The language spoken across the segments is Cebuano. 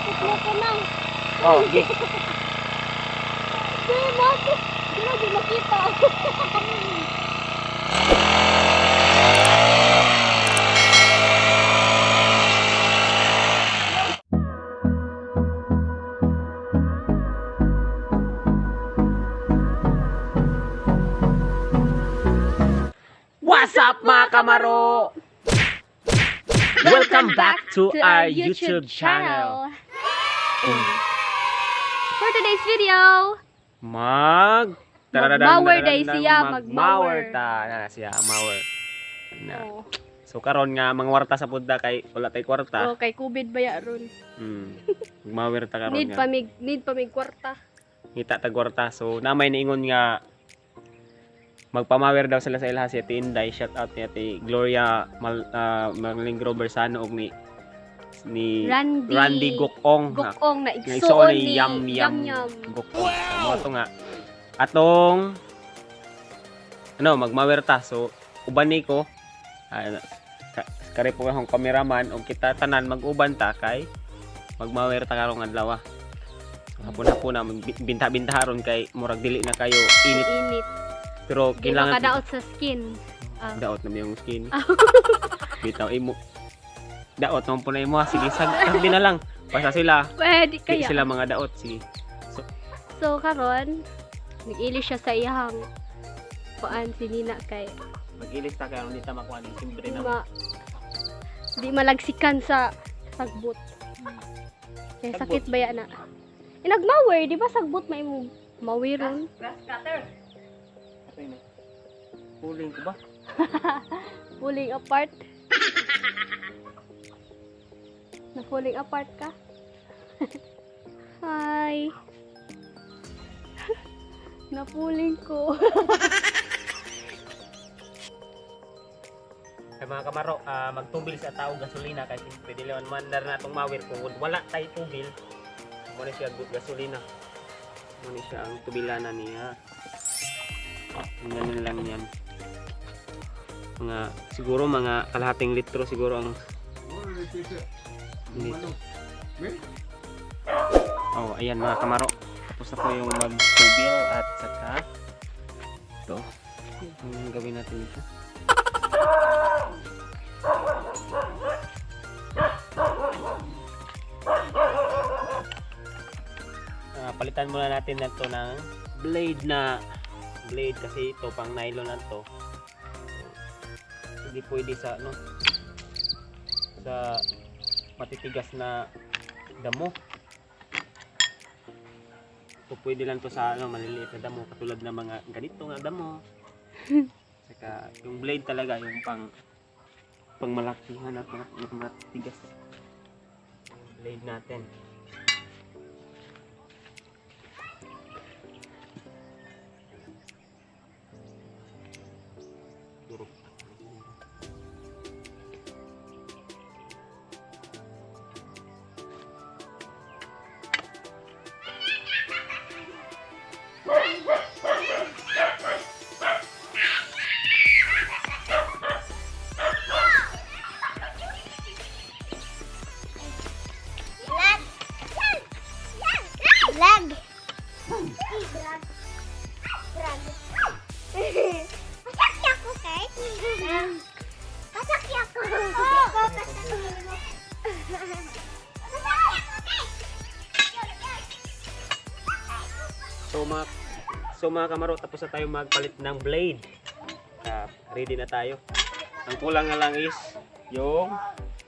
Maputlo ko na. Oh, okay. Di, mati. Di na, di makita. What's up, mga kamaro? Welcome back to our YouTube channel. For today's video, Mag Magmawer day siya, Magmawer magmawer. ta na siya, mawer. Na. Oh, So karon nga mangwarta sa pudda kay wala tay kwarta. oh, kay COVID ba ya ron? Magmawer ta karon Need nga. pa mig need pa mig kwarta. Ngita tag kwarta. So namay niingon nga magpamawer daw sila sa ilaha si Ate Inday. Shout out ni Ate Gloria Malingro Bersano og ni Randy Randy Gokong. Gokong na Nga igsuon igsuon ni ni Yam Yam Yam. Gokong. So, mo to nga. Atong ano, magmawer ta. So uban ni ko. Ah, kare po akong cameraman og kita tanan mag-uban ta kay magmawer ta karong adlaw. So, hapon-hapon na binta-binta ron kay murag dili na kayo init Init. pero Di kailangan makadaot sa skin. Ah. Daot na yung skin. Bitaw imo. Daot naman po na imo. Ha. Sige, sagdi na lang. Basta sila. Pwede Di kaya. sila mga daot. Sige. So karon, nag-ili siya sa iyang kuan si Nina kay Mag-ilis ta karon dito makuha ni simbre di ma di malagsikan sa sagbot. Kay Sagbot. sakit ba yan na? Eh, nagmawer, di ba sagbot may mo mawiron? Huling ko ba? Pulling apart. Na pulling apart ka? Hi. Napuling ko. Kay mga kamaro, magtubil sa tao gasolina kay siyempre dili man mandar na atong mawir kung wala tay tubil. Mo na siya gasolina. Mo na siya ang tubilanan niya. Ganun lang yan. Mga siguro mga kalahating litro siguro ang dito. Oh, ayan mga kamaro. Tapos na po yung magtubil at saka ito. Ang gawin natin ito. Palitan muna natin na to ng blade na blade kasi ito pang nylon na to. Hindi pwede sa ano sa matitigas na damo. So pwede lang to sa ano maliliit na damo katulad ng mga ganito nga damo. Saka yung blade talaga yung pang pang malakihan at matigas. Yung blade natin. Durog. Lag. Lag. Brag. Brag. Pasaki ako, Kurt. Pasaki ako. Ikaw, pasaki mo. Pasaki ako, Kurt. So mga kamaro, tapos na tayo magpalit ng blade. Ready na tayo. Ang kulang na lang is yung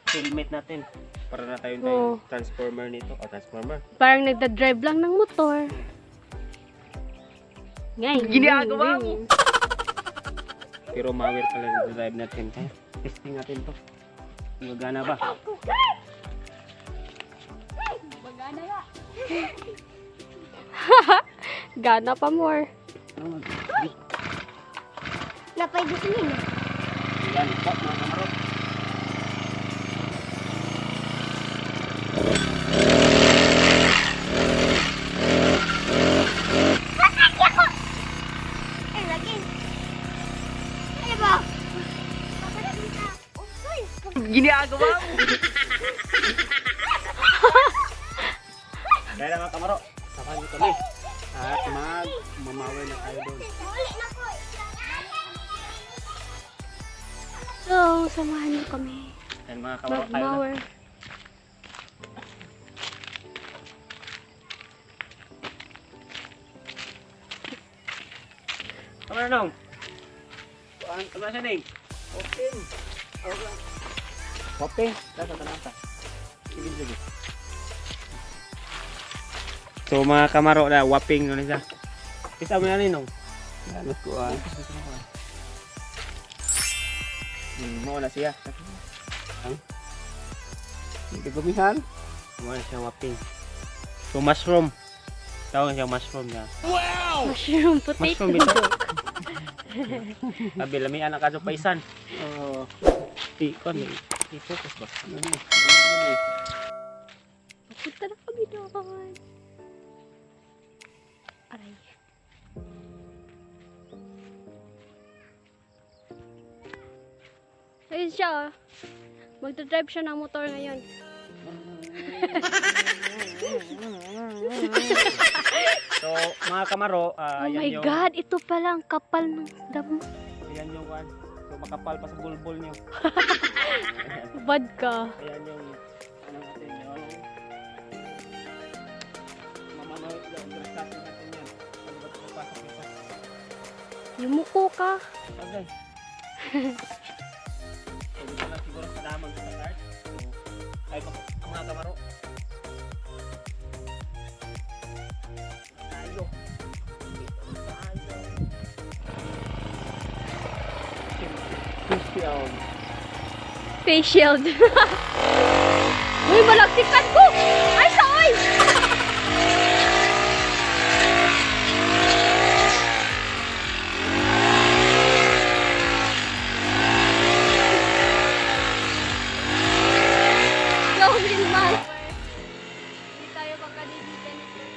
helmet natin. Para na tayo Oo. Transformer nito. O, transformer. Parang nagda-drive lang ng motor. Ngay. Ginagawa mo. Pero mawir pala yung drive natin. Kaya, testing natin to. Gagana ba? Gana pa more. Napay gasolina. Yan po mga kamaro. Pasaki ako! Ay, lagi. Ano ba? Pasaki ka. Uy, Ginagawa mo. kamaro, samahan niyo kami. At mag-mamawer na tayo doon. Uli na ko. So, samahan niyo kami. Ayan, mga kamaro, tayo na. Magmawer. Kamaro nong. Ano siya ning? Open. Open. Tata tata. Sige, sige. So mga kamaro na waping no siya. Isa mo na ni nong. Ano ko ah. Mo na siya. Hindi ko mihan. Mo na siya waping. So mushroom. Tawag siya mushroom niya. Mushroom potato. Mushroom ito. Sabi lamian ang kaso paisan. Oo. Di ko ni i-focus ba? Ano ni? Ano ni? Papunta na kami doon. Aray. Ayun siya, oh. Magdadrive siya ng motor ngayon. So mga kamaro, Oh ayan my yung God, ito pala ang kapal ng damo. ayan yung kan. So makapal pa sa bulbul niyo. Bad ka. Ayan yung ano natin yung mamanoy yung grasasin natin yan. Ano ba ito papasok nito? Yumuko ka. Okay. So dito lang siguro sa damag sa start. So ay pa ang mga kamaro. Tayo. Dito tayo. Christian. Face shield. Uy, malagsikan ko! Ay, sa oy! Go, Wilma! Hindi tayo magkalibigan ni Church.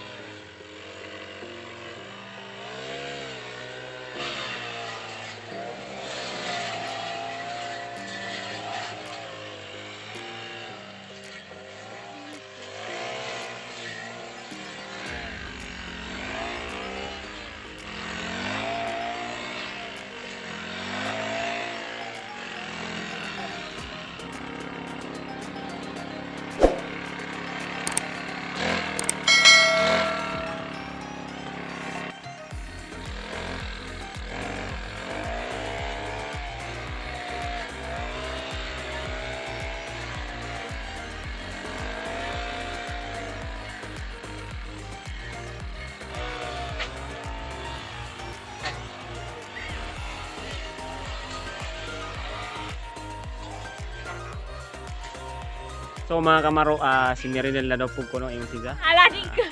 So mga kamaro, si Merinel na daw po kuno yung siya. Alagin ka!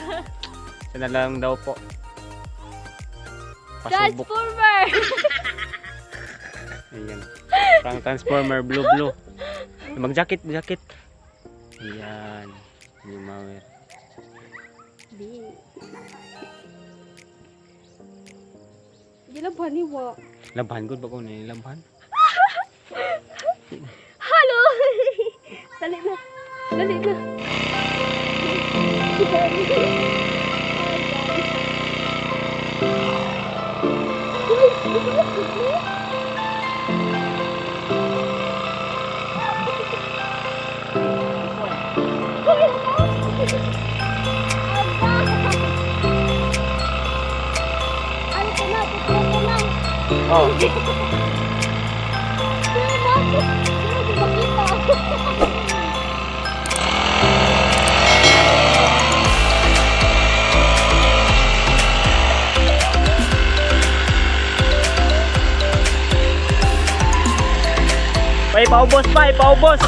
Siya na lang daw po. Pasubok. Transformer! Ayan. Parang transformer blue blue. Mag-jacket, jacket. Ayan. Yung mawer. Di. Gilabhan ni wa. Labahan gud ba ko na labahan? Hello! Dali na. Dali na. Ano ka na? Tutulog ka na. Oh, Bay, paubos pa, paubos.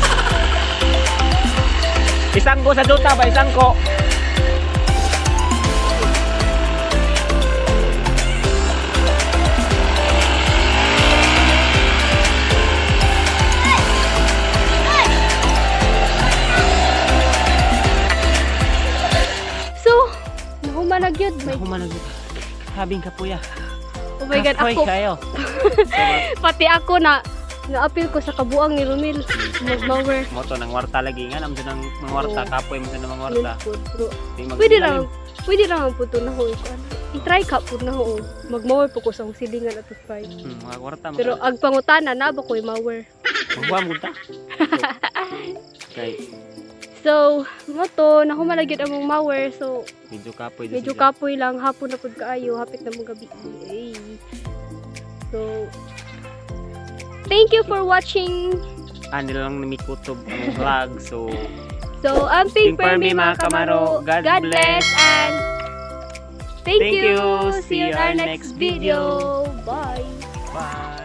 Isang ko sa duta ba, isang ko. So, nahuman na gyud. May Humanag. Sabing kapuya. Oh my God, Kapoy ako kayo. pati ako na Nga apil ko sa kabuang ni Romil magmower. Mo to nang warta lagi nga nam nang mangwarta, Oo. kapoy mo sa nang mangwarta. Yun po, pero Di mag- pwede ra po to na ho ko ano. I-try ka po na ho. Magmower po ko sa akong silingan at try. Mga kwarta. Pero ag pangutana na ba ko'y mower. Magbuha mo ta. Kay So, mo to nahuman gyud among mower. So, medyo kapoy medyo kapoy lang, hapon na pud kaayo, hapit na mo gabi. Ay. So, thank you for watching. Ah, nila lang namikutob ang vlog. So, So, I'm Pink Pink Permi, Permi, mga mga kamaro. kamaro. God God bless and thank Thank you. you. See you in our next video. Bye. Bye.